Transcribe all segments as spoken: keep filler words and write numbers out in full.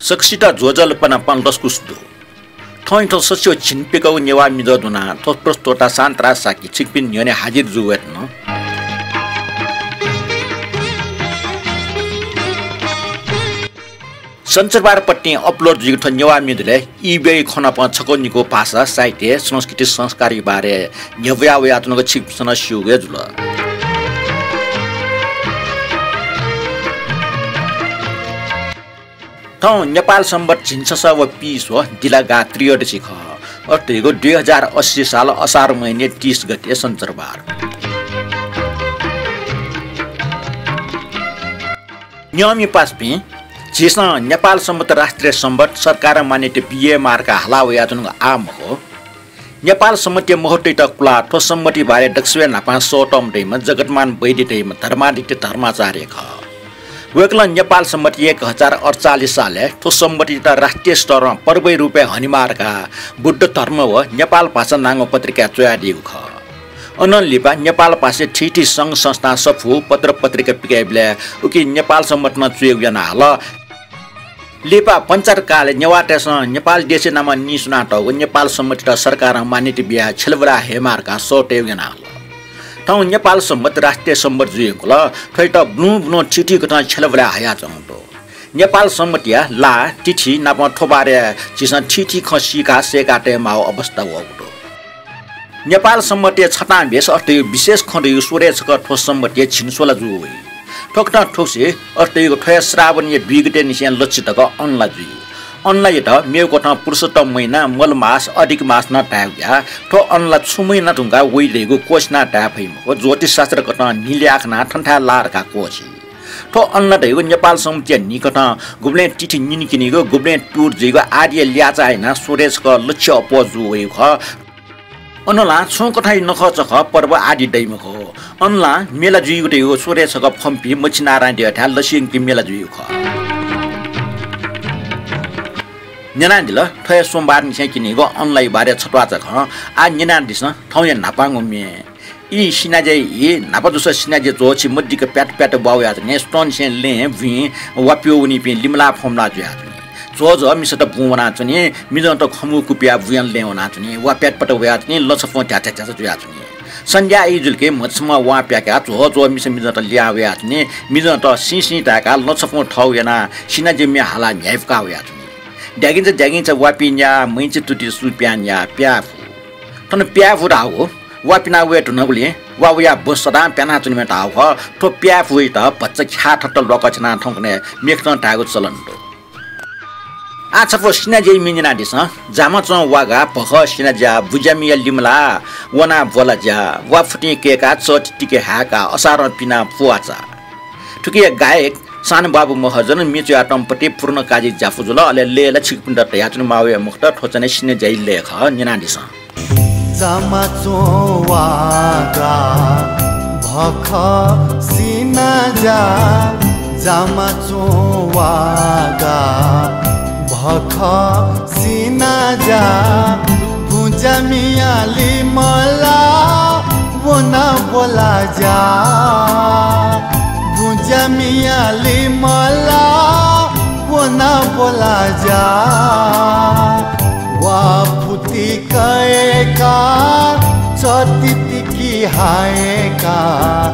सकसित ज्वजलपा नापं लसकुस दु। थौंयात सछिव झिंप्यकःगु नेवाः म्ये दुना थ्व प्रस्तोता शान्तराज शाक्य छिकपिनि न्ह्यःने हाजिर जू वयेधुन। सञ्चरबार पट्टि upload जुइगु थ्व नेवाः म्ये दुलय् ई ब्यय खँ नापं छकः निकः भाषा, साहित्य, संस्कृति, संस्कारया बारे न्ह्यब्वया वयाच्वनागु छिकपिन्सं नं स्यूगु हे जुल। थौं नेपाल संवत् झिंछसः व पीस्वः दिलागा त्रयोदशी खः। अथे धइगु दुई हजार अस्सी साल असार महिना तीस गते सञ्चरबार। नियमय् पासापिं, झीसं नेपाल संवत् राष्ट्रिय संवत् सरकारं मान्यता बिये मार्का हाला वयाच्वनागु आः मखु। नेपाल संवत्‌या महत्वयात कुलाः थ्व संवत्‌या बारे दक्वसिबय् न्हापां सःतःम्ह दइम्ह जगतमान वैद्य धइम्ह धर्मादित्य धर्माचार्य खः। वय्कलं नेपाल संवत् एक हजार अड्चालिस सालय् थ्व संवत्‌यात राष्ट्रिय स्तरं पर्वया रूपय् हनेमाः धकाः बुद्ध धर्म व नेपाल भाषा नांगु पत्रिकाय् च्वयादीगु खः। अनं लिपा नेपाल भाषाया थीथी संघ संस्थां सफू पत्र पत्रिका पिकयाबलय् उकी नेपाल संवत् नं च्वयेगु याना हल। लिपा पञ्चायत कालय् नेवाःतय्सं नेपाल देशया नामं नीस्वनातःगु नेपाल संवत्‌यात सरकारं मान्यता बियाः छ्यलाबुलाः हयेमाः धकाः सः तयेगु याना हल। थौं नेपाल संवत् राष्ट्रिय संवत् जुइ धुंकल। थ्वयात बुलुं बुलुं थीथी कथं छ्यलाबुलाः हयाच्वंगु दु। नेपाल संवत्‌या ला, तिथि नापं थ्व बारे झीसं थीथी खँ सीकाः सय्‌का तयेमाःगु अवस्था वःगु दु। नेपाल संवत्‌या छतां बेस अथे धइगु विशेष खँ धइगु स्वरय् छकः थ्व संवत्‌या झिंस्वला जू वइ। थुकथं थुगुसी अथे धइगु थ्वया श्रावणया दुई गते निसें लच्छि तक अनला जुइ। अनलायात मेगु कथं पुरुषोत्तम महिना, मलमास, अधिक मास नं धायेगु जुयाः थ्व अनला छु महिना धुंकाः वइ धइगु क्वःछिनाः धाये फइ मखु। ज्योतिषशास्त्र कथं न्हि ल्याः खनाः थन थाय् लाः धकाः क्वःछी। थ्व अनला धइगु नेपाल संवत्‌या न्हिकथं गुबलें तिथि निनिकिनिगु, गुबलें तुरु जुइगु आदिया ल्याःचाः यानाः स्वरय् छकः लच्छि अप्वः जू वइगु खः। अनलां छुं कथंया नखःचखः पर्व आदि दइ मखु। अनलां मेला जुइगु धइगु स्वरय् छकः फ्वंपिं मच्छिनारायण देगःथाय् लसिंकी मेला जुइगु खः। न्यनादिल, थ्वया सोमबार निसें क्यनीगु अनलाया बारे छत्वाःचा खँ। आः न्यनादिसँ थौंया न्हापांगु म्ये। ई सिनाज्या ई, न्हापा जूसा सिनाज्या च्वःछि मदिक्क प्यात प्यात ब्वाः वयाच्वनी, सुथंनिसें लँय् बुँइ वा प्यू वनीपिं लिमलाः फ्वंमलाः जुयाच्वनी। झ्वःझ्वः मिसात बुँ वनाच्वनी, मिजंत खंबुँ कुपियाः बुँया लँय् वनाच्वनी, वा प्यातप्यात वयाच्वनी, लँछफ्वं ध्याचाध्याचा जुयाच्वनी। सन्ध्या ई जुल कि म्हतसम्ह वां प्याकाः झ्वःझ्वः मिसा मिजंत लिहां वयाच्वनी, मिजंत सिंसिं ताय्काः लँछफ्वं थः यानाः सिनाज्या म्ये हालाः न्ह्याइपुकाः वयाच्वनी। द्यागिंचा द्यागिंचा वापिं न्याः, मैंचि तुति सुप्यां न्याः, प्याः फु। थन प्याः फु धाःगु वा पिना वये धुनागुलिं वा वया बँ सदां प्यानाच्वनेमाः धाःगु खः। थ्व प्याः फुयात भचा ख्याः थत ल्वाकछ्यानाः थौंकन्हय् मेखतं धायेगु चलन दु। आः छपु सिनाज्याया म्ये न्यनादिसँ। जामाचं वागाः भखः सिनाज्याः बुज्यामिया लिमलाः वनाः ब्वला ज्या, वा फुतिं कय्काः चःतितिके हाय्काः असारं पिनाः पुवाःचा। थुकिया गायक सानबाबु महर्जन, म्ये च्वयातःम्ह पति पूर्ण काजी ज्यापु जुल। अले लय् ला छिकपिन्त धयाच्वने माःवया मखुत, थ्व चाहिँ सिनाज्याया लय् खः, न्यनादिसँ। जामाचं वागाः भखः सिनाज्याः, जामाचं वागाः भखः सिनाज्याः, बुज्यामिया लिमलाः वनाः ब्वला ज्या, बुज्यामिया लिमलाः वनाः ब्वला ज्या। वा फुति कय्काः चःतितिके हाय्काः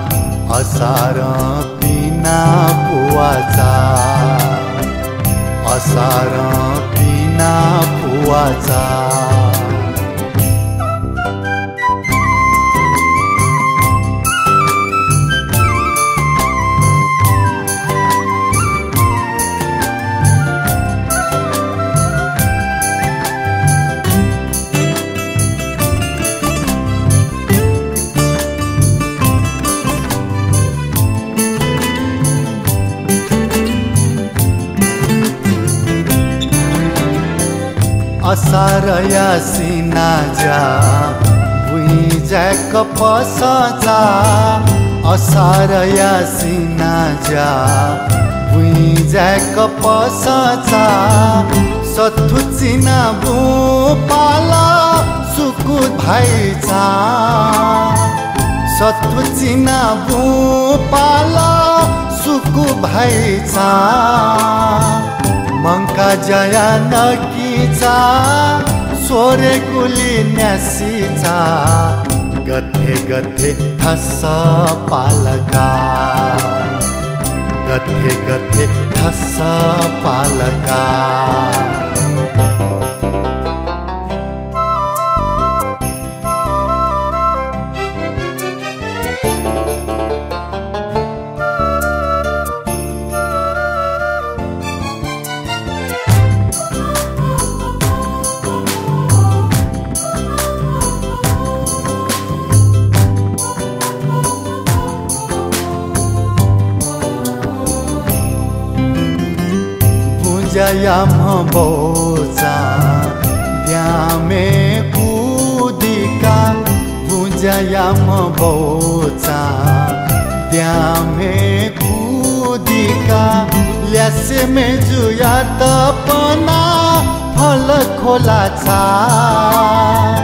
असारं पिनाः पुवाःचा, असारं पिनाः पुवाःचा। असारया सिनाज्याः बुँइ जाय्क पसंचा, असारया सिनाज्याः बुँइ जाय्क पसंचा, सथु चिनाबुँ पाल सुकु भाइचा, सथु चिनाबुँ पाल सुकु भाइचा। अंका ज्याया नकिचा, स्वरे गुलि न्यासिचा, गथे गथे थस पालका, गथे गथे थस पालका। बुँज्यायाम्ह बौचां द्यामे कुदिका, बुँज्यायाम्ह बौचां द्यामे कुदिका, ल्यासे मेजुयात पना फल खोला छाः,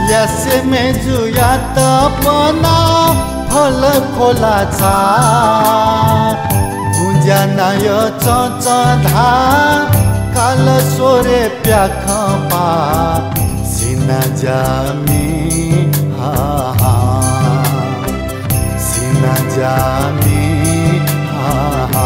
ल्यासे मेजुयात पना फल खोला छाः। बुँज्या नायः चंचं धाः, काल स्वरे प्याखं पाः, सिना ज्यामि हा हा, सिना ज्यामि हा हा।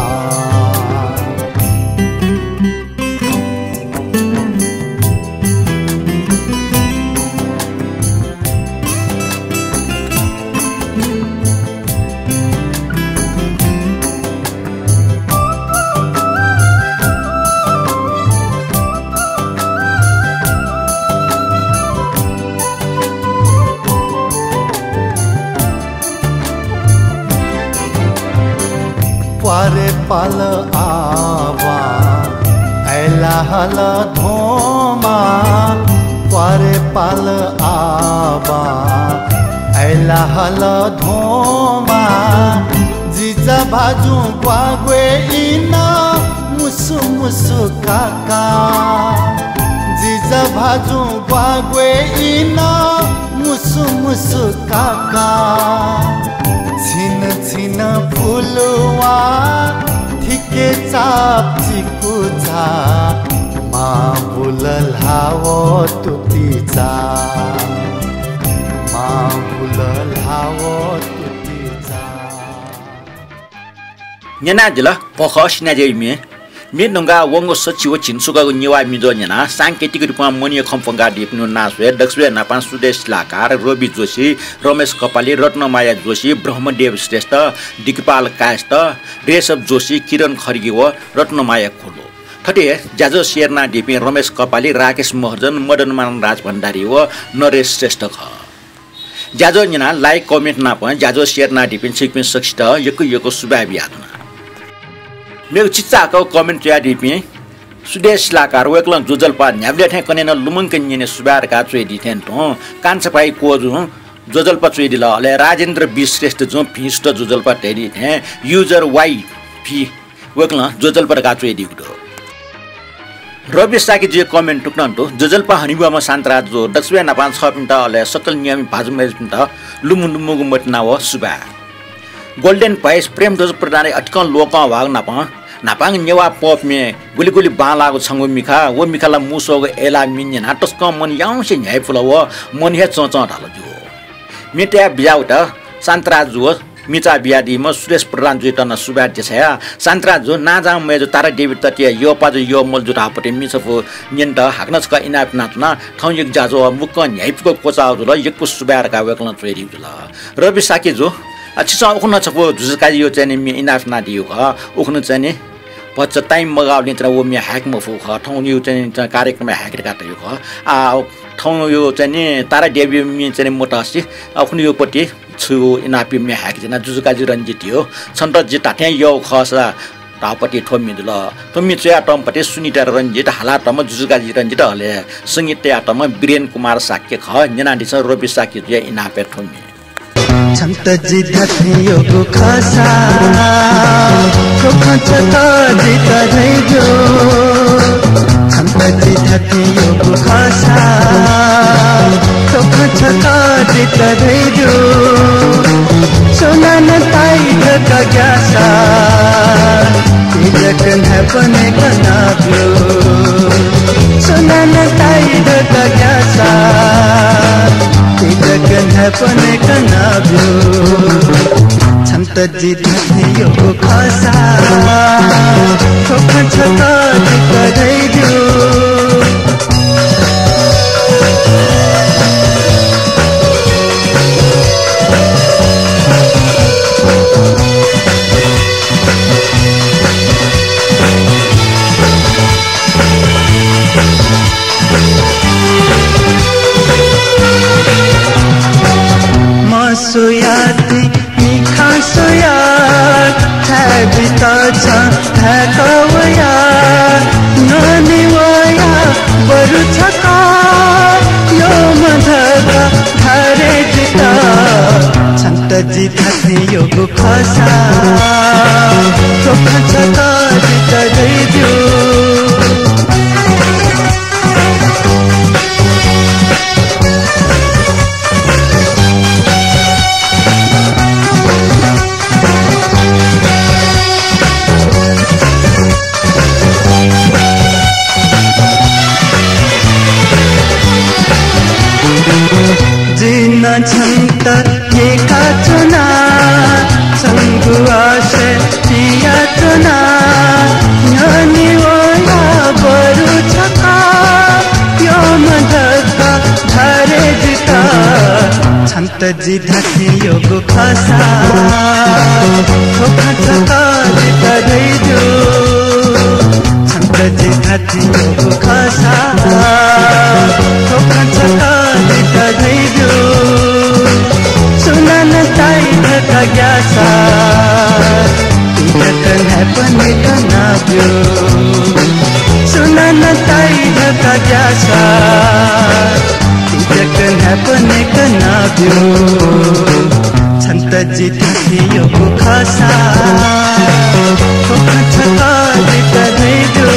प्वारे पाल आवा, अय्‌ला हल धोमा। प्वारे पाल आवा, अय्‌ला हल धोमा। जिजा भाजुं ग्वाग्वय् इन मुसु मुसु काका। जिजा भाजुं ग्वाग्वय् इन मुसु मुसु काका। छिन छिन फुलुवा थिके चाप चिकुचा। मां बुल ल्हाव तुतिचा। मां बुल ल्हाव तुतिचा। न्यनादिल, भखः सिनाज्याया म्ये। म्ये न्वंकाः वंगु सछि व झिंछुगाःगु नेवाः मिजः न्यनाः सांकेतिक रूपं मनया खँ प्वंकादीपिनिगु नां स्वये दक्वसिबय् न्हापां सुदेश शिलाकार, रवि जोशी, रमेश कपाली, रत्नमाया जोशी, ब्रह्मदेव श्रेष्ठ, दिगपाल कायस्थ, रेशव जोशी, किरण खड्गी व रत्नमाया खोलो। थथे ज्याझ्वः share यानादीपिं रमेश कपाली, राकेश महर्जन, मदनमान राजभण्डारी व नरेश श्रेष्ठ खः। ज्याझ्वः न्यनाः like, comment नापं ज्याझ्वः share यानादीपिं छिकपिं सकसित यक्व यक्व सुभाय् बियाच्वना। मेगु चिचाःगु comment च्वयादीपिं सुदेश शिलाकार, वय्‌कलं ज्वजलपा न्ह्याबलें थें कन्हय् नं लुमंक न्यने सुभाय् धकाः च्वयादी थें तुं कान्छापाइ क्वजुं ज्वजलपा च्वयादिल। अले राजेन्द्र बी श्रेष्ठ जुं भिंसुत ज्वजलपा धयादी थें user Y V वय्‌कलं ज्वजलपा धकाः च्वयादीगु दु। रवि शाक्यजुया comment थुकथं दु, ज्वजलपा हनेबहःम्ह शान्तराज जु, दक्वसिबय् न्हापां छःपिन्त, अले सकल नियमि भाजु मय्‌जुपिन्त लुमु लुमुगु मतिना व सुभाय्। Golden Voice प्रेमध्वज प्रधानया अतिकं लोकंह्वाःगु नापं न्हापांगु नेवाः pop म्ये गुलि गुलि बांलाःगु छंगु मिखा, व मिखा ला मू स्वःगु अय्‌लाः म्ये न्यनाः तसकं मन याउँसे न्ह्याइपुल व मन हे चंचं धाल जु। म्ये तया बिज्याःगुत शान्तराज जु व मिचा बियादीम्ह सुरेश प्रधान जुयात नं सुभाय् देछाया। शान्तराज जु, नांजाःम्ह मय्‌जु तारा देवी ततिया यःपाजु यःमल जु धाःपति म्ये छपु न्यनेत हाकनं छकः इनाप यानाच्वना। थौंयागु ज्याझ्वः मुक्कं न्ह्याइपुक क्वचाःगु जुल, यक्व सुभाय् धकाः वय्‌कलं च्वयादीगु जुल। रवि शाक्य जु, अ, छिसं उखुन्हु छपु जुजुकाजीया चाहिँ नि म्ये इनाप यानादीगु खः। उखुन्हु चाहिँ नि भचा time मगाःबलय् चाहिँ व म्ये हाय्‌के मफु खः। थौंयागु चाहिँ नि कार्यक्रमय् हाय्‌के धकाः तयागु खः। आ, थौंयागु चाहिँ नि तारा देवीया म्ये चाहिँ नि मतसे, अ, उखुन्हुयागु पति छु इनापया म्ये हाय्‌के ज्यना जुजुकाजी रंजितया। छन्त जि धात्थें यःगु खःसा धाःपति थ्व म्ये जुल। थ्व म्ये च्वयातःम्ह पति सुनिता रंजित, हालातःम्ह जुजुकाजी रंजित, अले संगीत तयातःम्ह वीरेन कुमार शाक्य खः। न्यनादिसँ रवि शाक्य जुया इनापय् थ्व म्ये। छन्त जि धात्थें यःगु खःसा, थ्व खँ छकः जितः धयादिसँ। छन्त जि धात्थें यःगु खःसा, थ्व खँ छकः जितः धयादिसँ। सुनानं ताइ धकाः ग्याःसा, तिलक न्हाय्‌पनय् कनाब्यु। छन्त जि धन्ययोगु खसा, थ्व खँ छकः जितः धयाब्यु। मस्वयाति मिखां स्वया, थाय् बित छं थाय्‌क वया, न्ह्यःने वया बरु छकः यःम्ह धकाः धारे जितः। छन्त जि धन्ययोगु खसा, थ्व खँ छकः जितः धयाब्यु। जिं नं छन्त यय्‌काच्वना, छंगु आशय पियाच्वना, न्ह्यःने वया बरु छकः यःम्ह धकाः धारे जितः। छन्त जि धन्ययोगु खसा, थ्व खँ छकः जितः धयाब्यु। छन्त जि धन्ययोगु खसा, थ्व खँ छकः जितः धयाब्यु। सुनानं ताइ धकाः ग्याःसा, तिजक न्हाय्‌पनय् कनाब्यु। सुनानं ताइ धकाः ग्याःसा, तिजक न्हाय्‌पनय् कनाब्यु। छन्त जि धन्ययोगु खसा, थ्व खँ छकः जितः धयाब्यु।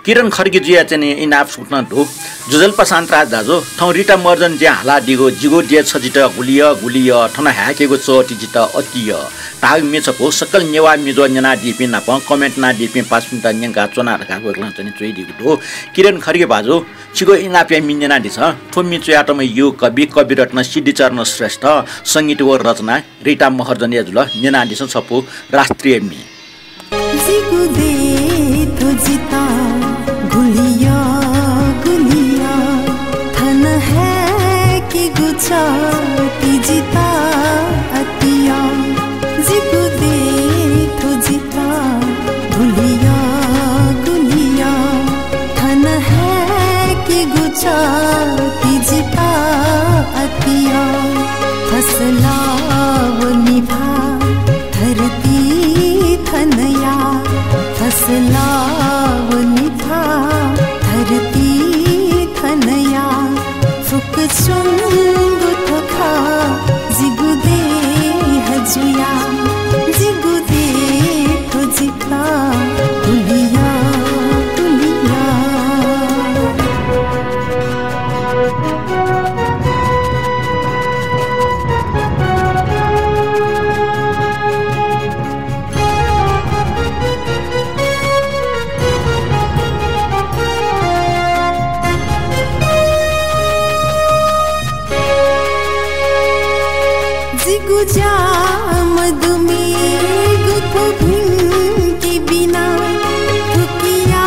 किरण खड्गीजुया चाहिँ नि इनाप सुकथं दु। जुझल्पा शान्तराज दाजु, थौं रिता महर्जनजुं हालादीगु जिगु देय् छ जितः गुलि यः, गुलि यः, थन हाय्‌केगु च्वः ति जितः अति यः। धाःगु म्ये छपु सकल नेवाः मिजो न्यनादीपिं नाप comment यानादीपिं पासापिन्त न्यंकाच्वना धकाः वय्‌कलं चाहिँ नि च्वयादीगु दु। किरण खड्गी भाजु, छिगु इनापया म्ये न्यनादिसँ। थ्व म्ये च्वयातःम्ह यु कवि कविरत्न सिद्धिचरण श्रेष्ठ, संगीत व रचना रिता महर्जनया जुल। न्यनादिसँ छपु राष्ट्रिय म्ये। जिगु देय् थ्व जितः गुलि यः, गुलि यः, थन हाय्‌केगु च्वः ति जितः अति यः। जिगु देय् थ्व जितः गुलि यः, गुलि यः, थन हाय्‌केगु च्वः ति जितः अति यः। फसलय् व निभाः धरती थनया, फसलय् व निभाः धरती थनया, फुक्कसिगु थ्व खः जिगु देय् जुया, जिगु देय् थ्व जितः गुलि यः, गुलि यः। जिगु ज्या मदुम्हेगु थ्व भिंके बिना, थुकिया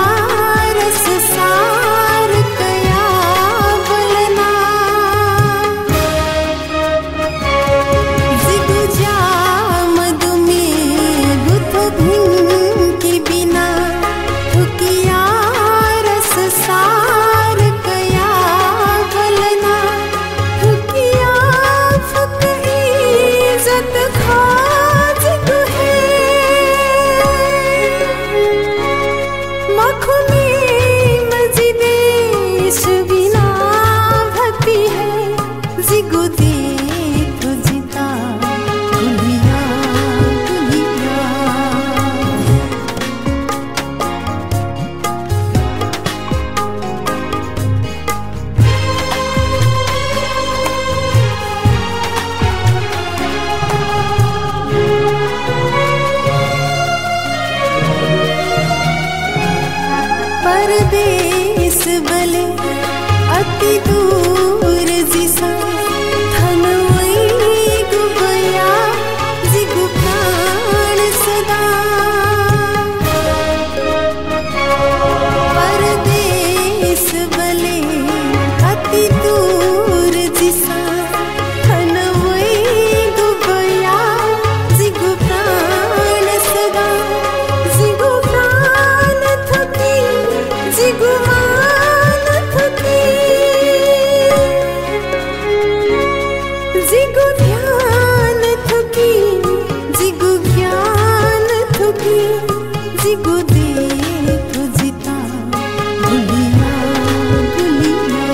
रस सार कया बलना। जिगु ज्या मदुम्हेगु थ्व भिंके बिना, थुकिया रस सार कया बलना, थुकिया फुक्क इज्जत खः जिगु हे। मखुनि मजि देश बिना भति हे। जिगु देय् थ्व जितः गुलि यः, गुलि यः। परदेशबलय् अति दूर जिसा थन वइगु बया जिगु प्राण सदा। परदेशबलय् अति दूर जिसा थन वइगु बया जिगु प्राण सदा। जिगु प्राण थुकी, जिगु मान थुकी, जिगु ध्यान थुकी, जिगु ज्ञान थुकी, जिगु दे थु जिता गुलिया, गुलिया।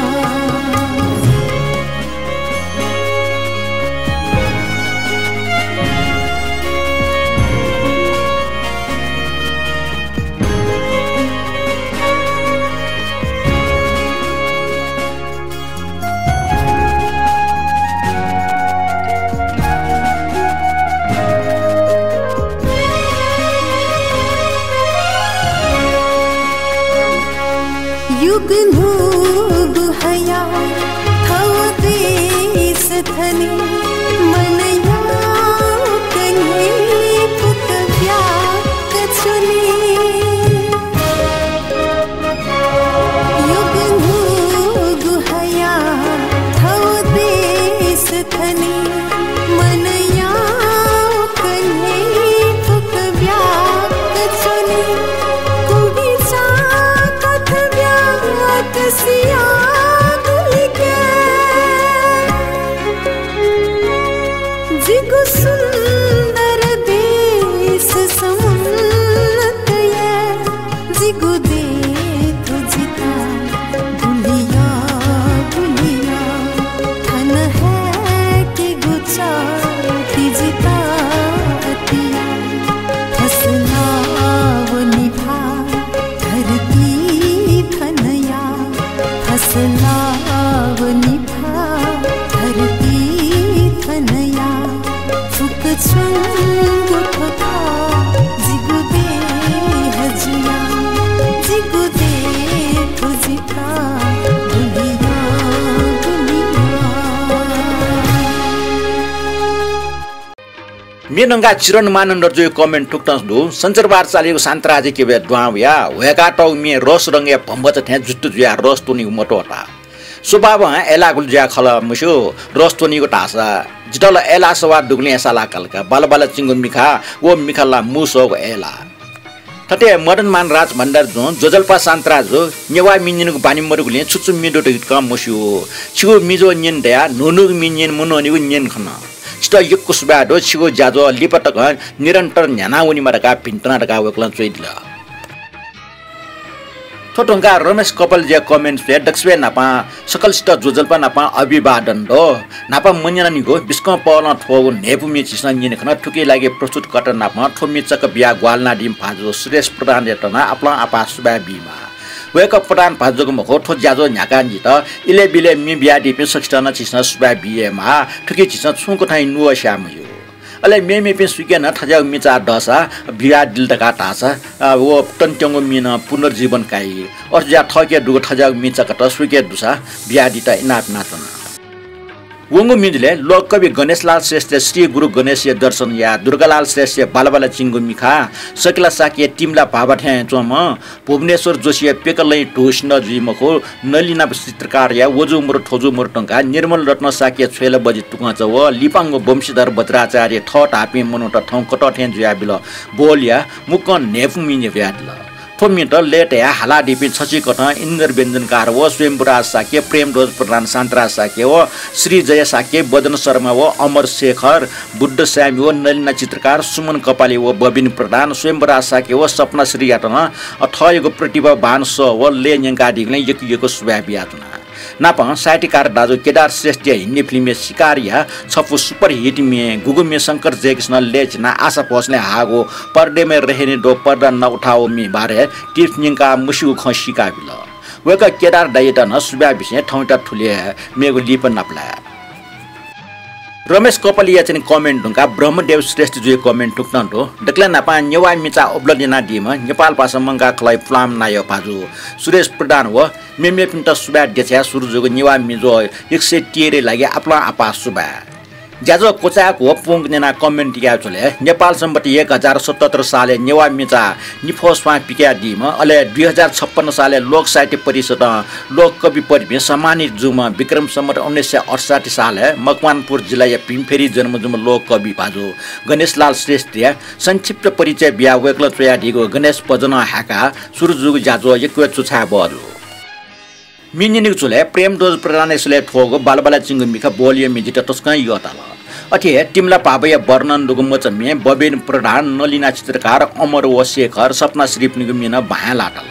युग न्हूगु हया थव देश थने मनया कन्हे फुक ब्याक च्वने। युग न्हूगु हया थव देश थने मनया कन्हे फुक ब्याक च्वने। कुबिचा कथ ब्याक सिया गुलिके। जिगु सुन्दर देश समुन्नतया जिगु दे थु जिता गुलिया, गुलिया। थन हय्केगु चाःहि जिता अतिया। फसला व निभा धरती थनया। फसला व निभा धरती थनया। फुक्क छंगु थ्व खः जिगु देह जुया, जिगु देह थु जिता गुलिया, गुलिया। म्ये धुंकाः चिरन मानन्धरजुया comment थुकथं दु। सञ्चरबार चालीगु शान्तराजी क्यबया दुहां वयाः ह्वय्कातःगु म्ये रस रंगया भम्बचा थें जुत्तु जुयाः रस त्वनीगु मत्वःता। स्वभावं अय्लाःगुलि जुयाः खः ला मस्यू, रस त्वनीगु धाःसा जितः ला अय्लाः सवाः दुगुलिं साला काल का। बालबालाच्वंगु मिखा व मिखा ला मू सःगु अय्लाः। थथे मदनमान राजभण्डारीजुं ज्वजलपा शान्तराजु नेवाः म्ये न्यनेगु बानी मदुगुलिं छु छु म्ये दु धइगु तकं मस्यू। छिगु मिजो न्यने दयाः न्हून्हूगु म्ये न्यने मन्वनीगु न्यने खन। छितः यक्व सुभाय् दु, छिगु ज्याझ्वः लिपा तकं निरन्तर न्ह्यानावनेमा धकाः भिंतुना धकाः वय्कलं च्वयादिल। थ्व धुंकाः रमेश कपालजुया comment स्वयाः दकलय् न्हापां सकलसित ज्वजलपा नापं अभिवादन दु। न्हापा मन्यनानिगु बिस्कं पहलं थ्वःगु न्हय्पु म्ये झीसं न्यने खन। थुकिया लागि प्रस्तुतकर्ता नापं थ्व म्ये चक्क बियाः ग्वाहालि यानादीम्ह भाजु सुरेश प्रधानयात नं आपालं आपाः सुभाय् बीमाः। वय्कः प्रधान भाजु जक मखु, थ्व ज्याझ्वः न्ह्याकादीत इलय् बिलय् म्ये बियादीपिं सकसितं नं झीसं सुभाय् बी हे माः। थुकी झीसं छुं कथंया नुगः स्याये मज्यू। अले मेमेपिं सुइके नं थज्याःगु म्ये चाःगु दःसा बियादिल धकाः धाःसा, अ, व तनेत्यंगु म्ये नं पुनर्जीवन काइ। अथे जुयाः थःके दुगु थज्याःगु म्ये चाःगु सुइके दुसा बियादीत इनाप यानाच्वना। वंगु म्ये दिलय् लोककवि गणेशलाल श्रेष्ठया श्री गुरु गणेशया दर्शन याः, दुर्गालाल श्रेष्ठया बालबालाच्वंगु मिखा, सकिला शाक्यया तिमिला भाभा थें च्वंम्ह, भुवनेश्वर जोशीया प्यकलँय् धुसिन जुइ मखु, नलिना चित्रकारया वजु मरु थ्वजु मरु धुंकाः निर्मल रत्न शाक्यया छ्वय्ला बजि तुकंचा व लिपांगु वंशीधर वज्राचार्य थः धाःपिं मनूत थौं कतः थें जुयाबिल। बोलया मुक्कं न्हय्पु म्ये न्ह्यब्वयादिल। थ्व म्येत लय् तयाः हालादीपिं छचिकथं इन्द्र व्यञ्जनकार व स्वयम्भूराज शाक्य, प्रेमध्वज प्रधान, शान्तराज शाक्य व श्रीजय शाक्य, बदन शर्मा व अमर शेखर, बुद्ध स्यामी व नलिना चित्रकार, सुमन कपाली व बबिन प्रधान, स्वयम्भूराज शाक्य व सपना श्रीयात नं थःयागु प्रतिभावान सः व लय् न्यंकादीगुलिं यक्व यक्व सुभाय् बियाच्वना। नापं साहित्यकार दाजु केदार श्रेष्ठया हिन्दी फिल्मया शिकारया छपु super hit म्ये गुगु म्ये शंकर जयकिशनं लय् चिनाः आशा भोंसलें हाःगु पर्दे में रहने दो पर्दा न उठाओ म्ये बारे tips न्यंकाः मस्यूगु खँ सीकाबिल। वय्कः केदार दाइयात नं सुभाय् बिसें थौंयात थुलि हे, मेगु लिपा नापलाये। रमेश कपालीया चाहिँ comment धुंकाः ब्रह्मदेव श्रेष्ठजुया comment थुकथं दु। दकलय् न्हापां नेवाः मिचा अवलय् यानादीम्ह नेपालभाषा मंकाः खलःया पुलांम्ह नायः भाजु सुरेश प्रधान व मेमेपिन्त सुभाय् देछायाः सुरु जूगु नेवाः मिजो एक सय तेह्रया लागि आपालं आपाः सुभाय्। ज्याझ्वः क्वचायेगु व पूवंगु न्यनाः comment याये छ्वले नेपाल सम्बत एक हजार सतहत्तर सालय् नेवाः मिचा निफ्वः स्वां पिकयादीम्ह, अले दुई हजार छप्पन्न सालय् लोक साहित्य परिषदं लोक कवि पदवीं सम्मानित जूम्ह, विक्रम सम्बत उन्नाइस सय अठसट्ठी सालय् मकवानपुर जिल्लाया भीमफेरी जन्म जूम्ह लोक कवि भाजु गणेशलाल श्रेष्ठया संक्षिप्त परिचय बियाः वय्कलं च्वयादीगु गणेश भजनं हाय्काः सुरु जूगु ज्याझ्वः यक्व चुछाय् बहःजू। म्ये न्यनेगु छ्वले प्रेमध्वज प्रधानया सलय् थ्वःगु बालबालाचिंगु मिखा बोलिया म्ये जितः तसकं यःताल। अथे हे तिमला भावया वर्णन दुगु मचा म्ये बबेन प्रधान, नलिना चित्रकार, अमर व शेखर, सपना श्रीपिनिगु म्ये नं बांलाः ताल।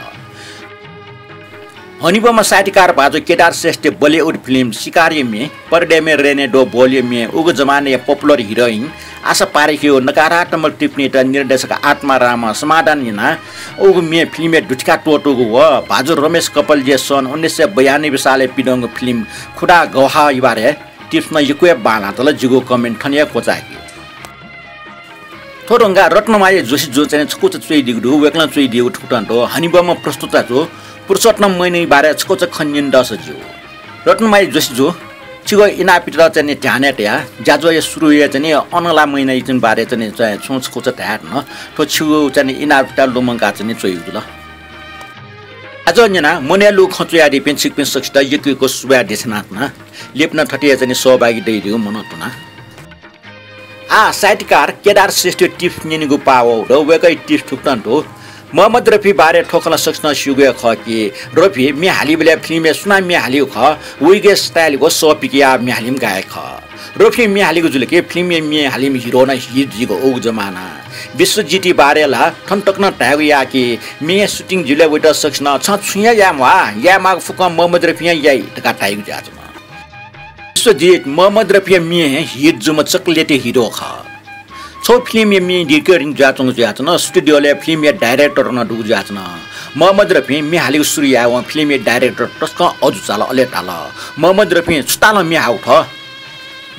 हनेबहःम्ह साहित्यकार भाजु केदार श्रेष्ठया Bollywood film शिकारया म्ये, पर्दे में रहने दो बोलिया म्ये उगु जमानाया popular heroine आशा पारेखया नकारात्मक टिप्पणीत निर्देशक आत्मारामं समाधान यानाः उगु म्ये फिल्मय् दुथ्याका त्वःतूगु व भाजु रमेश कपालीया सन् उन्नाइस सय बयानब्बे सालय् पिदंगु फिल्म खुदा गवाहया बारे tips नं यक्व हे बांलाः ताल। जिगु comment थन हे क्वचाय्के। थ्व धुंकाः रत्नमाया जोशीजुं चाहिँ छकूचा च्वयादीगु दु। वय्कलं च्वयादीगु थुकथं दु। हनेबहःम्ह प्रस्तोता जु पुरुषोत्तम मैनाया बारे छकूचा खँ न्यने दःसा ज्यू। रत्नमाया जोशीजु, छिगु इनाप पितः चाहिँ ध्यानय् तयाः ज्याझ्वःया सुरुया चाहिँ अनला मैनाया चाहिँ बारे चाहिँ छुं छकूचा धाये धुन। थ्व छिगु चाहिँ इनाप पितः लुमंकाः चाहिँ च्वयागु जुल। ज्याझ्वः न्यनाः मनय् लुगु खँ च्वयादीपिं छिकपिं सकसित यक्व यक्व सुभाय् देछानाच्वना। लिपा नं थथे चाहिँ सहभागी दयादीगु मनंतुना। आः साहित्यकार केदार श्रेष्ठया tips न्यनेगु पाः वःगु दु। वय्कःया tips थुकथं दु। मोहम्मद रफी बारे थ्व खँ ला सकसिनं स्यूगु हे खः कि रफी म्ये हालीबलय् फिल्मय् सुनां म्ये हालीगु खः, वइगु style व सः पिकयाः म्ये हालीम्ह गायक खः। रफी म्ये हालीगु जुल कि फिल्मय् म्ये हालीम्ह hero नं hit जुइगु उगु जमाना। विश्वजितया बारे ला थन तक नं धायेगु याः कि म्ये shooting जुइबलय् वइत सकसिनं छं छुं हे याये म्वाः, याये माःगु फुक्कं मोहम्मद रफीं हे याइ धकाः धाइगु जुयाच्वन। विश्वजित मोहम्मद रफीया म्ये hit जूम्ह चकलेटया hero खः। छगू फिल्मया म्ये directing जुयाच्वंगु जुयाच्वन। Studio-लय् फिल्मया director नं दुगु जुयाच्वन। मोहम्मद रफीं म्ये हालेगु सुरु यायेवं फिल्मया director तसकं अजू चाल, अले धाल, मोहम्मद रफीं छु तालं म्ये हाःगु थ्व?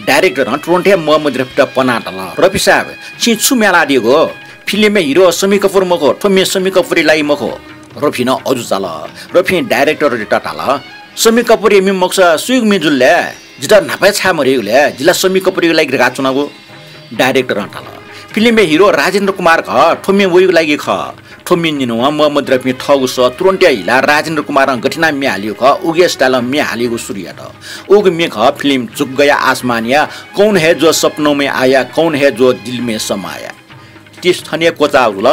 Director-ं तुरुन्त हे मोहम्मद रफीयात पनाः धाल, रफी साहेब, छिं छु म्ये हालादीगु? फिल्मया hero शम्मी कपुर मखु, थ्व म्ये शम्मी कपुरया लागि मखु। रफी नं अजू चाल। रफीं director-यात धाल, शम्मी कपुरया म्ये मखुसा सुयागु म्ये जुल ले? जितः न्हापा हे छाय् मधयागु ले? जि ला शम्मी कपुरया लागि धकाः च्वनागु। Director-ं धाल, फिल्मया hero राजेन्द्र कुमार खः, थ्व म्ये वयागु लागि खः। थ्व म्ये न्यनावं मोहम्मद रफीं थःगु सः तुरुन्त हे हिलाः राजेन्द्र कुमारं गथे यानाः म्ये हालीगु खः, उगु हे style-ं म्ये हालीगु सुरु यात। उगु म्ये खः फिल्म झुक गया आसमानया कौन है जो सपनों में आया, कौन है जो दिल में समाया। Tips थन हे क्वचाः जुल।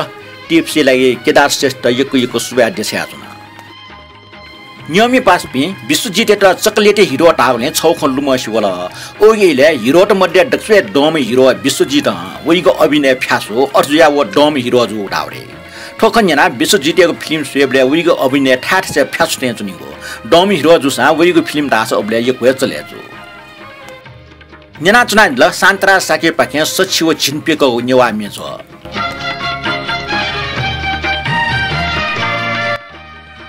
Tips-या लागि केदार श्रेष्ठयात यक्व यक्व सुभाय् देछायाच्वना। नियमित पासापिं, विश्वजितयात चकलेटया hero धाःबलय् छगू खँ लुमंसे वल। उगु इलय् hero-त मध्ये दक्वसिबय् दंम्ह hero विश्वजितं वइगु अभिनय फ्यासु, अथे जुयाः व दंम्ह hero जूगु धाःगु दु। थ्व खँ न्यनाः विश्वजितयागु फिल्म स्वयेबलय् वइगु अभिनय थाय् थासय् फ्यासु थें च्वनीगु। दंम्ह hero जूसां वइगु फिल्म धाःसा उबलय् यक्व हे चले जू। न्यनाच्वनादिल शान्तराज शाक्यपाखें सछि व झिंप्यकःगु नेवाः म्ये च्वः।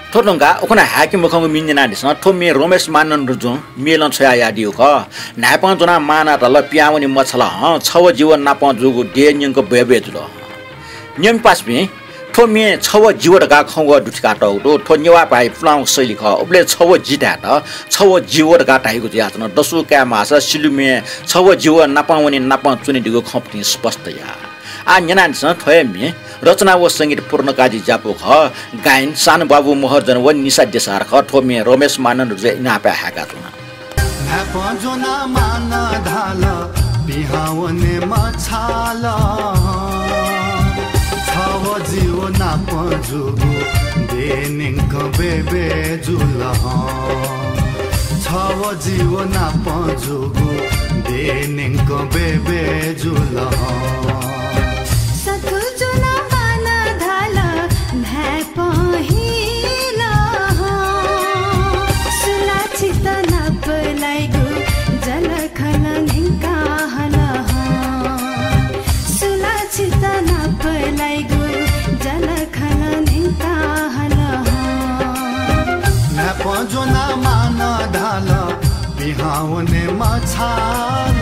थ्व धुंकाः उखुन्हु हाय्के मखंगु म्ये न्यनादिसँ। थ्व म्ये रमेश मानन्धरजुं म्येलं छ्वयाहयादीगु खः। न्हाय्पं ज्वनाः मांनं धाल, पिहां वने मछाल हं, छ व जि व नापं जूगु देय् न्यंक बय्बय् जुल। नियमित पासापिं, थ्व म्ये छ व जि व धकाः खँ व दुथ्याकातःगु दु। थ्व नेवाः भाय् पुलांगु शैली खः। उबलय् छ व जि धायेत छ व जि व धकाः धाइगु जुयाच्वन। दसु काये माःसा सिलुम्ये छ व जि व नापं वने नापं च्वने धइगु खँपतिं स्पष्ट याः। आः न्यनादिसँ, थ्व हे म्ये रचना व संगीत पूर्णकाजी ज्यापू खः। गायन सानुबाबु महर्जन व निशा देसार खः। थ्व म्ये रमेश मानन्धरजुं इनापय् हाय्काच्वन। न्हाय्पं ज्वनाः मांनं धाल, पिहां वने मछाल। छ व जि व नापं जूगु देय् न्यंक बय्बय् जुल हं। छ व जि व नापं जूगु देय् न्यंक बय्बय् जुल हं। सथू ज्वनाः मांनं धाल, न्हाय्पं हिल हं। सु ला छितः नाप लाइगु जःलाखःला न्यंकाः हल हं। सु ला छितः नाप लाइगु जःलाखःला न्यंकाः हल हं। न्हाय्पं ज्वनाः मांनं धाल, पिहां वने मछाल।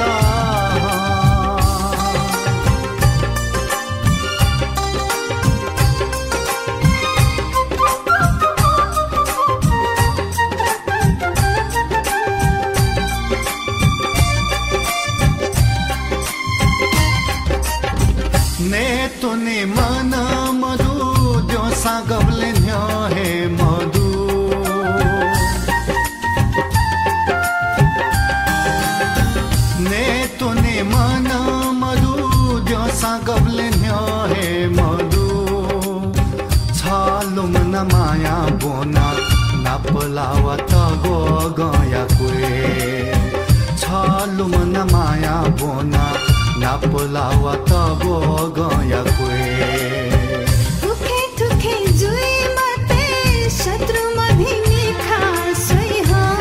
हे मदु। नयेत्वने मन मदु, द्यंसां गबलें न्ह्यः हे मदु। छ लुमना माया ब्वना नापलावा तगःगँया क्वय्। छ लुमना माया ब्वना नापलावा तगःगँया क्वय्। उखें थुखें जुइ मते, शत्रु मभिं मिखा स्वइ हँ।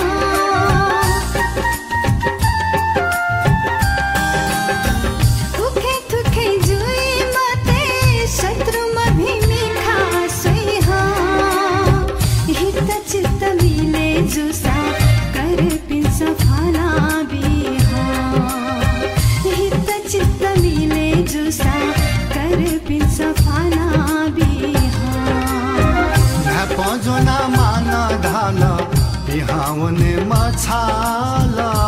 उखें थुखें जुइ मते, शत्रु मभिं मिखा स्वइ हँ। हित चित्त मिले जूसा, कर्पिन्सं फ्वनाबी हँ। हित चित्त मिले जूसा, कर्पिन्सं फ्वनाबी हँ। न्हाय्पं ज्वनाः मां नं धाल, पिहां वने मछाल हँ।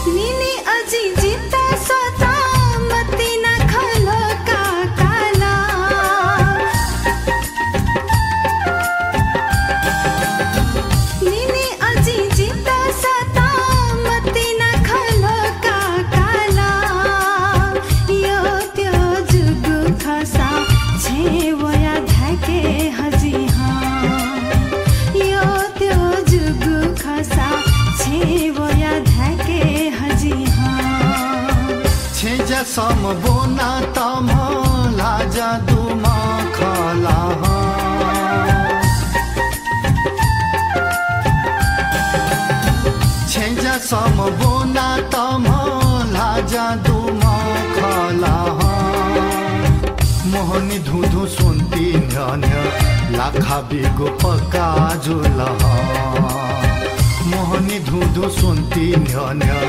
निनि अजिं जितः सःता, मतिना खँ ल्ह्वका काला। निनि अजिं जितः सःता, मतिना खँ ल्ह्वका काला। यःत्यः जूगु खःसा छेँय् वयाः धाय्के हजि हँ। यःत्यः जूगु खःसा छेँय् वयाः धाय्के हजि हँ। छेँज्या सम ब्वना तःम्ह, लाजा दुम्ह खला हँ। छेँज्या सम ब्वना तःम्ह, लाजा दुम्ह खला हँ। मोहनी धुंधुं स्वन्ति न्ह्यः न्ह्यः, लाखा बीगु पक्का जुल हँ। मोहनी धुंधुं स्वन्ति न्ह्यः न्ह्यः,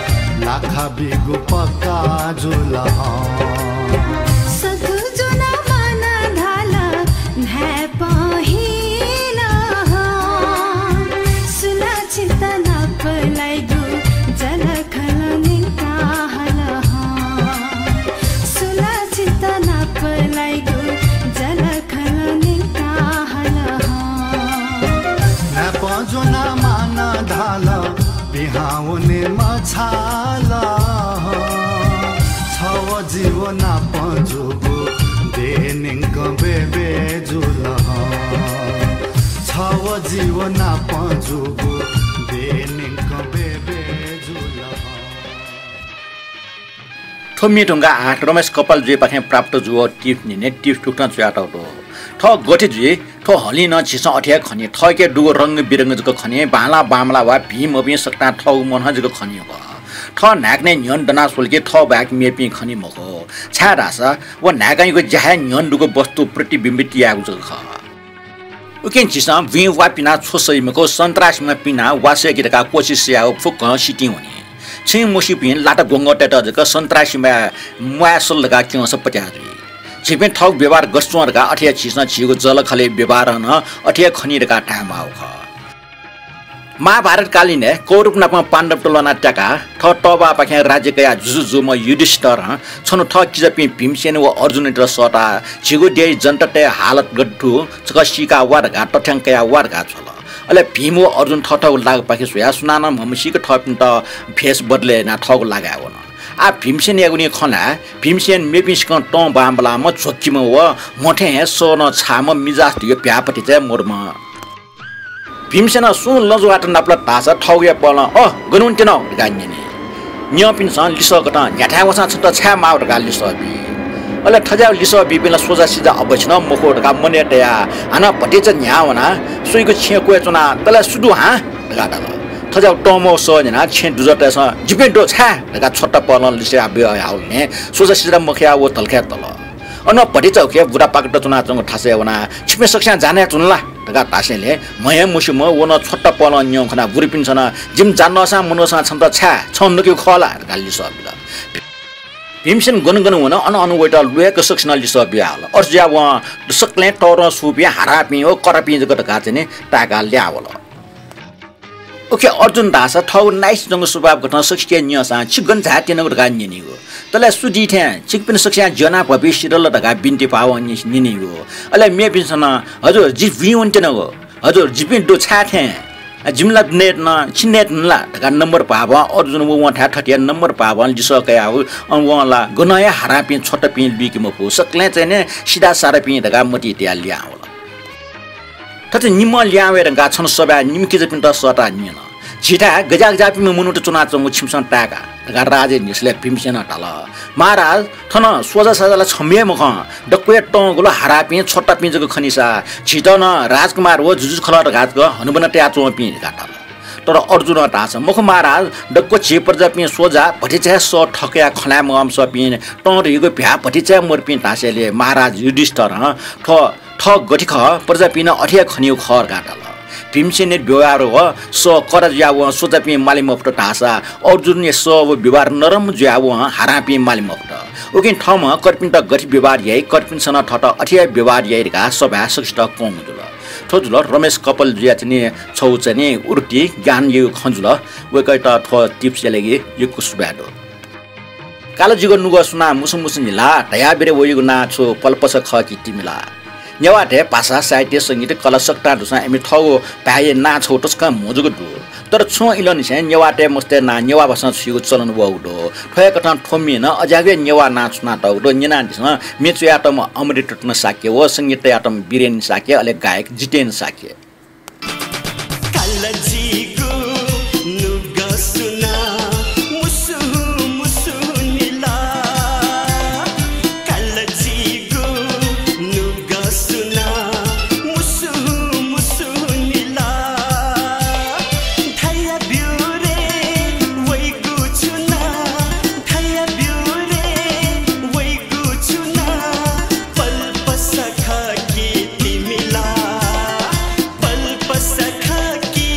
लाखा बीगु पक्का जुल हँ। सथू ज्वनाः मां नं धाल, न्हाय्पं हिल हँ। सुलाः छितः नापलाइगु, जःलाखःलं न्यंका हल हँ। सुलाः छितः नापलाइगु, जःलाखःलं न्यंका हल हँ। न्हाय्पं ज्वनाः मां नं धाल, पिहां वने मछाल हँ। छ व जि व नाप जूगु देय् न्यंकं बेबे जुल हँ। छ व जि व नाप जूगु देय् न्यंकं बेबे जुल हँ। थ्व म्ये धुंकाः आः रमेश कपालजुयापाखें प्राप्त जूगु टिप्स न्यने, टिप्स थुकथं च्वयातःगु दु। थः गथे जुइ, थ्व हलिं नं झीसं अथे हे खनी। थःके दुगु रंग बिरंग जक खनी, बांलाः बांमलाः वा भिं मभिं सकतां थःगु मनं जक खनी खः। थः न्हाय्कनय् न्ह्यःने दना स्वल कि थः बाहेक मेपिं खनी मखु। छाय्धाःसा व न्हाय्कंयागु ज्या हे न्ह्यःने दुगु वस्तु प्रतिबिम्बित यायेगु जक खः। उकिं झीसं बुँइ वा पिना छ्व सइ मखु, सन्त्रासीम्ह पिना वा सय्के धकाः कोसिस यायेगु फुक्कं सितिं वनी। छिं मस्यूपिं लात ग्वंग्वंतय्त जक सन्त्रासीम्ह म्वाये सल धकाः क्यंसा पत्याः जुइ। झीपिं थःगु व्यवहार गथे च्वं धकाः अथे हे झीसं झीगु जःलाखःलय् व्यवहारं नं अथे हे खनी धकाः धायेमाःगु खः। महाभारत कालीनय् कौरव नाप पाण्डवत ल्वानाः त्याकाः थः तःबाःपाखें राज्य कयाः जुजु जूम्ह युधिष्ठिरं छन्हु थः किजापिं भीमसेन व अर्जुनयात सःताः झीगु देय् जनतातय् हालत गथे दु छकः सीका वा धकाः तथ्याङ्क कयाः वा धकाः छ्वल। अले भीम व अर्जुन थःथःगु लागापाखे स्वयाः सुनानं म्हमसीक थःपिन्त भेष बदले यानाः थःगु लागाय् वन। आः भीमसेनयागु निं खँ ल्हाये। भीमसेन मेपिंसिकं तं बांमलाःम्ह, झ्वकिम्ह व म्ह थें हे सः नं छाःम्ह, मिजास धइगु भ्याःपतिचा हे मदुम्ह। भीमसेनं सुं लँजुवात नापलात धाःसा थःगुया पहलं, अ, गन वने त्यन धकाः न्यनी। न्यंपिन्सं लिसः कथं, न्ह्याथाय् वःसां छन्त छाय् माःगु धकाः लिसः बी। अले थज्याःगु लिसः बीपिं ला सोझा सिजा अबस्यं नं मखु धकाः मनय् तयाः हानं भतिचा न्ह्याः वनाः स्वइगु छेँ क्वय् च्वनाः, तले सु दु हां धकाः धाल। थज्याःगु तंम्वःगु सः न्यनाः छेँ दुजःतय्सं, जिपिं दु, छाय् धकाः छत्ता पहलं लिसः बियाः हःगुलिं सोझा सिजा मखयाः व धलखय् तल। अन भतिचा उखे बुढापाकात च्वनाच्वंगु थासय् वनाः, "छिपिं सकस्यां जाने च्वन ला?" धकाः धासेंलि, म्हय् मस्यूम्ह व नं छोटा पहलं न्यं खनाः गुरुपिन्सं नं, "जिमि जा नःसां मनूसां छन्त छाय्, छं नकेगु खः ला?" धकाः लिसः बिल। भीमसेन गन गन वन, अन अन वयात ल्वय्क सकसिनं लिसः बियाहल। अथे जुयाः वं सकलें तःधं सूपिं, हारापिं व करापिं जक धकाः चाहिँ नि ताय्काः ल्याहां वल। उखे अर्जुन धाःसा थःगु नाइस जंगु स्वभाव कथं सकसिके न्यंसां, "छि गन झायात्यनागु?" धकाः न्यनीगु। "तले सु दी थें, छिकपिनि सकसियां ज्या याना भ्वपुइ सिधल ला?" धकाः बिन्ति भावं न्यनीगु। अले मेपिन्सं नं, "हजुर, जि बुँइ वनेत्यनागु, हजुर, जिपिं दु, छाय् थें, जिमि ला नयेत्यना, छि नयेत्यन ला?" धकाः नम्बर भावं अर्जुन व वंथाय् थथे नम्बर भावं लिसः कयाः, अन वं ला गनं हे हारापिं छोटापिं लुइके मफु, सकलें चाहिँ नि सिधा साधापिं धकाः मतिइ तयाः लिहां वल। थथे निम्हं लिहां वये धुंकाः छन सभाय् निम्ह किजापिन्त सःताः न्यन, "झीथाय् गज्याःगज्याःपिं मनूत च्वनाच्वंगु छिमिसं ताय्का?" धकाः राजाया न्ह्यसलय् भीमसेनं धाल, "महाराज, थन स्वजा सजा ला छम्ह हे मखं, दक्व हे तंगुल हारापिं छोटापिं जक खनीसा, झीत नं राजकुमार व जुजु खलः धकाः जक हनाबना तयाच्वंपिं" धकाः धाल। तर अर्जुनं धाःसा, "मखु महाराज, दक्व झी प्रजापिं स्वजा भतिचा हे सः थकयाः खँ ल्हाये मगाःम्हसःपिं, तं धइगु भ्याः भतिचा हे मरुपिं" धासेंलि महाराज युधिष्ठिरं थ्व थः गथे खः, प्रजापिं नं अथे हे खनीगु खः धकाः धाल। भीमसेनया व्यवहार व सः कडा जुयाः वं स्वजापिं माले मफुत धाःसा अर्जुनया सः व व्यवहार नरम जुयाः वं हारापिं माले मफुत। उकिं थःम्हं कर्पिन्त गथे व्यवहार याइ, कर्पिन्सं नं थःत अथे हे व्यवहार याइ धकाः सभाय् सकसित कंगु जुल। थ्व जुल रमेश कपाल जुया चाहिँ नि छगू चाहिँ नि उक्ति ज्ञानया खँ जुल। वय्कःयात थ्व tips या लागि यक्व सुभाय् दु। कालाजिगु नुगः सुनां मुसु मुसु निला धयाः बेरे वइगु नां छु पलपसा खः कि तिमिला? नेवाःतय् भाषा, साहित्य, संगीत, कला सकतां दुसां इमि थःगु भाय्‌या नां छगू तसकं म्हजूगु दु। तर छुं इलंनिसें नेवाःतय् मस्तय् नां नेवाः भाषां छुइगु चलन वःगु दु। थ्व हे कथं थ्व म्यें नं अज्याःगु हे नेवाः नां छुनातःगु दु। न्यनादिसँ, म्ये च्वयातःम्ह अमृत रत्न शाक्य व संगीत तयातःम्ह बिरेन शाक्य, अले गायक जितेन शाक्य। कालाजिगु नुगः सुनां मुसु मुसु निला। कालाजिगु नुगः सुनां मुसु मुसु निला। धया ब्यु रे वइगु छु नां, धया ब्यु रे वइगु छु नां, पलपसा खः कि तिमिला, पलपसा खः कि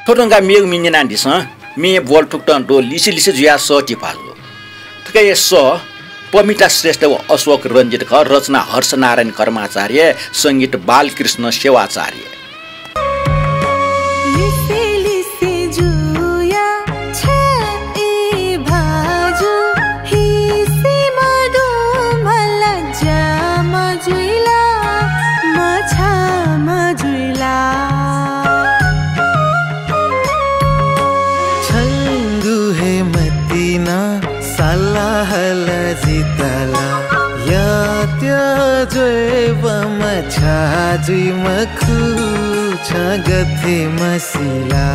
थ्व धुंकाः मेगु म्ये न्यनादिसँ। म्ये ब्वल थुकथं दु, लिसे लिसे जुयाः सः ति भाजु। थुकिया सः पमिता श्रेष्ठ व अशोक रञ्जित खः, रचना हर्षनारायण कर्माचार्य, संगीत बालकृष्ण सेवाचार्य। लिसे लिसे जुया छय् भाजु, हिसि मधुमा लज्जा मजुइला, मछाः मजुइला। छंगु हे मतिना साला हल जितला, या त्या ज्वय्‌वं मछाः जुइ मखु, छं गथे मसिला।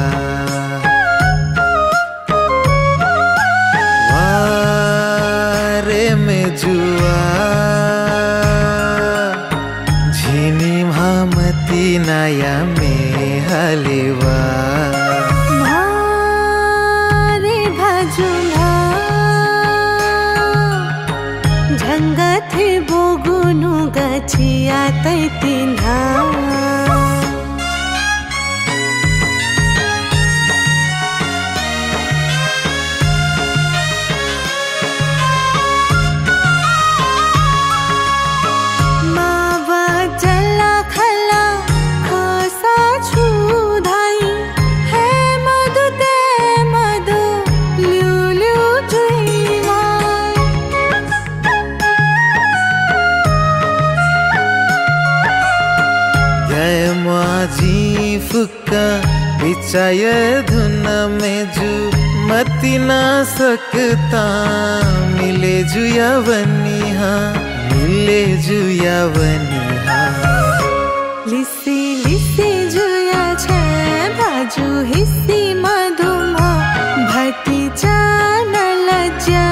वारे मे जुवा, झिंनिम्ह मतिनाया म्ये हलेवा। म्हारे भाजु म्हा, झंगथे बोगुनु गछिया तैतिन्हा। मावा जला खला खसा छु धाइ, हे मधु ते मधु ल्यू ल्यू जुइमा। गय् म्वाः जिं फुक्क बिचाया धुन मेजु, मतिना सकतां मिले जुया वनी हा, मिले जुया वनी हा। लिसे लिसे जुया छय् भाजु हिसि मधुमा, भतिचा न लज्जा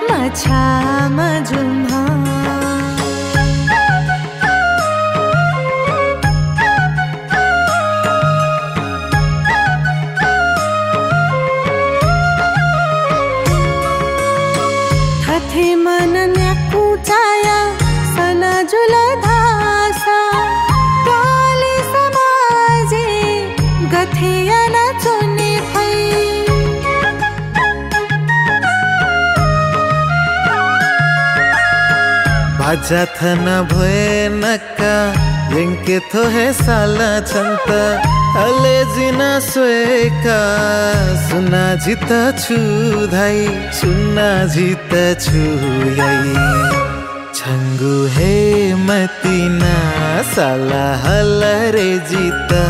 मछाः मजुम्ह। थथे मन न्याकू चाया सना जुल धाःसा, काली समाजे गथे याना च्वने फइ? बाजा थन भ्वय् नका यंके थ्व हे साला छन्त। अले जिं स्वय्‌का सुनां जितः छु धाइ, सुनां जितः छु याइ। छंगु हे मतिना साला हल रे जितः,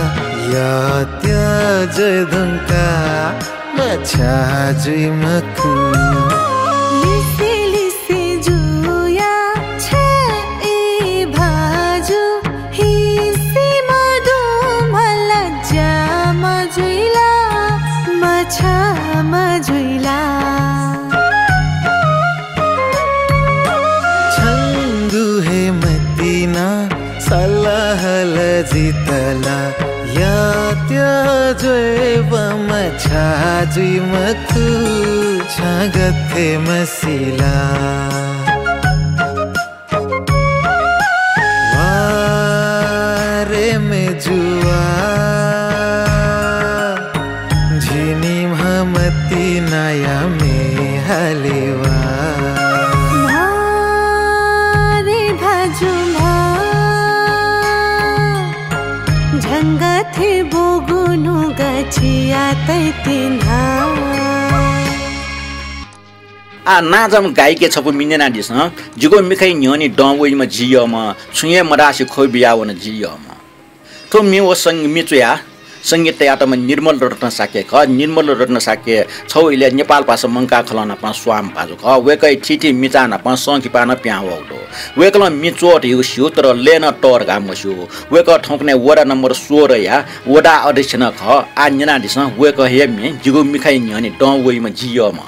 या त्या ज्वय् धुंकाः मछाः जुइ मखु। लिसे लिसे जुया छय् भाजु हिसि मधुमा लज्जा मजुइला, मछाः मजुइला। छंगु हे मतिना साला हल जितला, या त्या ज्वय्‌वं मछाः जुइ मखु, छं गथे मसिला। वारे मे जुवा, झिंनिम्ह मतिनाया म्ये हलेवा। म्हारे भाजु म्हा, झंगथे बोगुनु गछिया तैतिन्हा। आः नांजाःम्ह गायिका छपु म्ये न्यनादिसँ। जिगु मिखाया न्ह्यःने दं वइम्ह जि यःम्ह, छुं हे मधासे खँ बियावन जि यःम्ह। थ्व म्ये व संग-, म्ये च्वयाः संगीत तयातःम्ह निर्मल रत्न शाक्य खः। निर्मल रत्न शाक्य छगू इलय् नेपाल भाषा मंकाः खलं नापं स्वांम्ह भाजु खः। वय्‌कःया थीथी मिचां नापं संकिपा नं पिहां वःगु दु। वय्‌कलं म्ये च्वः धइगु स्यू, तर लय् नं तः धकाः मस्यू। वय्‌कः थौंकन्हय् वडा नम्बर सोह्रया वडा अध्यक्ष नं खः। आः न्यनादिसँ वय्‌कःया म्ये जिगु मिखाया न्ह्यःने दं वइम्ह जि यःम्ह।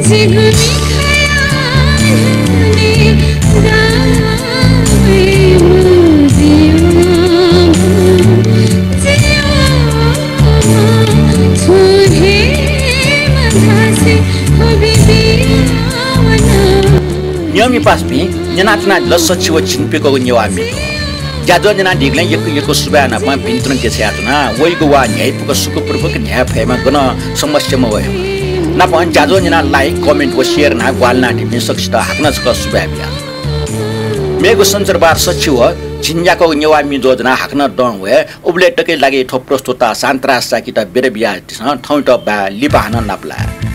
न्यंपिं पासापिं, न्यनाच्वनादिल सच्छि व झिंप्यक्वःगु नेवाः म्ये। ज्याझ्वः न्यनादीगुलिं यक्व यक्व सुभाय् नापं भिंतुना देछानाच्वना। वइगु वाः न्ह्याइपुक सुखपूर्वक न्ह्याये फयेमा गनं समस्या मवयेमा। नापं ज्याझ्वः न्यनाः like, comment व share यानाः ग्वाहालि यानादीपिं सकसित हाकनं छकः सुभाय् बियाच्वना। मेगु सञ्चरबार सच्छि व झिंन्याक्वःगु नेवाः म्ये ज्वजलपा हाकनं दं वये। उबलय् तकया लागि थ्व प्रस्तुता शान्तराज शाक्ययात बिदा बियादिसँ। थौंयात बाय्, लिपा हानं नापलाये।